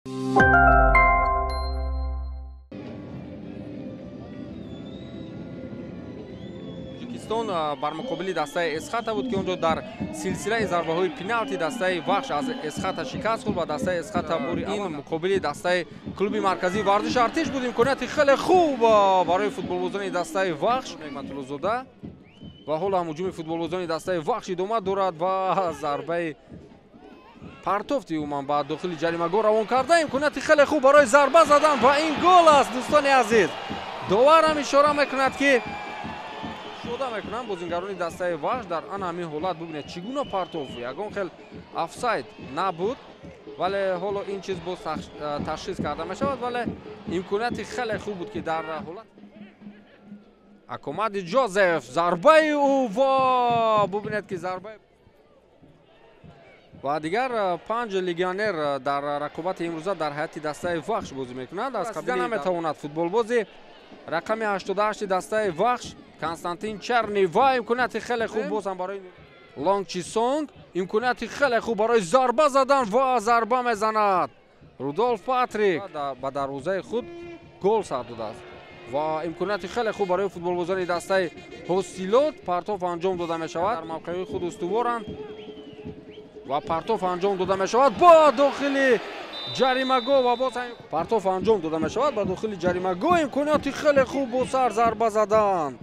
Тоҷикистон бар муқобили дастаи Эсхата буд, ки онҷо дар силсилаи зарбаҳои пеналти дастаи Вахш аз Эсхата шикаст хӯрд ва дастаи Эсхата бори ин муқобили дастаи клуби марказии варзиши Артиш буд. Имконияти хеле хуб барои футболбозони дастаи Вахш Неъматуллозода ва ҳоло ҳам ҳуҷуми футболбозони дастаи Вахш идома дорад ва зарбаи партофти уман ба дохили ҷаримагоҳ равон карда. Имконияти хеле хуб барои зарба задан ва ин гол аст, дӯстони азиз. Довар ҳам ишора мекунад, ки шода мекунанд бозингарони дастаи Вахш. Дар ана ҳамин ҳолат бубинед, чӣ гуна партоф, ягон хел офсайд набуд, вале ҳоло ин чиз боз ташхис карда мешавад, вале имконияти хеле хуб буд, ки дар ҳолат Акомади Ҷозеф зарбаи ӯ ва бубинед, ки зарбаи ва дигар 5 легионер дар рақобати имрӯза дар ҳайати дастаи Вахш бозӣ мекунанд. Аз қабила наметавонад футболбози рақами 88 дастаи Вахш Константин Черни ва имконияти хеле хуб боз ҳам барои Лонг Чисонг, имконияти хеле хуб барои зарба задан ва зарба мезанад Рудолф Патрик, ба дарвозаи худ гол сар додааст ва имконияти хеле хуб барои футболбозони дастаи Ҳосилот. Партоф анҷом дода мешавад, дар мавқеи худ устуворанд ва партоф анҷом дода мешавад ба дохили ҷаримагоҳ ва боз партоф анҷом дода мешавад ба дохили ҷаримагоҳ. Имконияти хеле хуб бо сар зарба задан.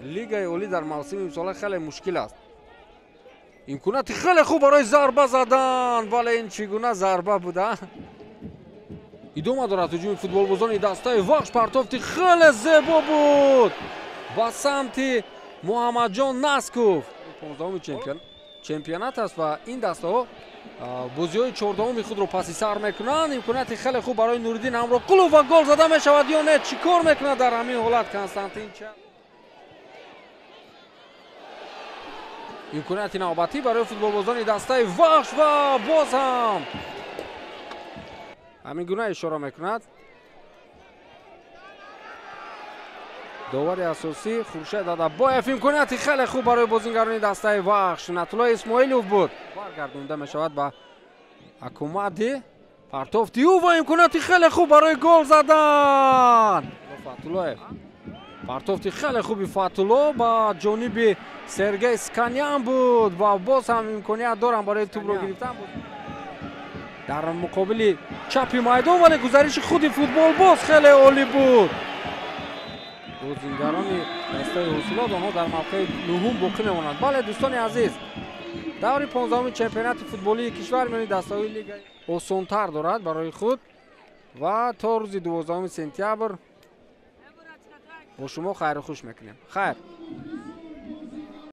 Лигаи олӣ дар мавсими имсола хеле мушкил аст. Имконияти хеле хуб барои зарба задан, вале ин чӣ гуна зарба буда? Идома дорад ҳуҷуми футболбозони дастаи Вахш. Партофти хеле зебо буд ба самти Муҳаммадҷон Насков. 15-уми чемпионат аст ва ин дастаҳо бозиҳои 14-уми худро паси сар мекунанд. Имконияти хеле хуб барои Нуриддин Ҳамроқулов ва гол зада мешавад ё не? Чӣ кор мекунад дар ҳамин ҳолат Константин Ча? Имконияти навбатӣ барои футболбозони дастаи Вахш ва боз ҳам ҳамин гуна ишора мекунад довари асосӣ Хуршед Адабоев. Имконияти хеле хуб барои бозингарони дастаи Вахш. Натулло Исмоилов буд, баргардонда мешавад ба Акумади. Партофти ӯ ва имконияти хеле хуб барои гол задан. Фатуллоев, партофти хеле хуби Фатулло ба ҷониби Сергей Сканян буд ва боз ҳам имконият дорам барои тӯбро гирифтан дар муқобили чапи майдон, вале гузариши худи футболбоз хеле олӣ буд. Бозингарони дастаи Ҳосилот онҳо дар мавқеи 9-ум боқӣ мемонанд. Бале, дӯстони азиз, даври 15-уми чемпионати футболии кишвар миёни дастаҳои лига осонтар дорад барои худ ва то рӯзи 12 сентябр бо шумо хайру хуш мекунем. Хайр.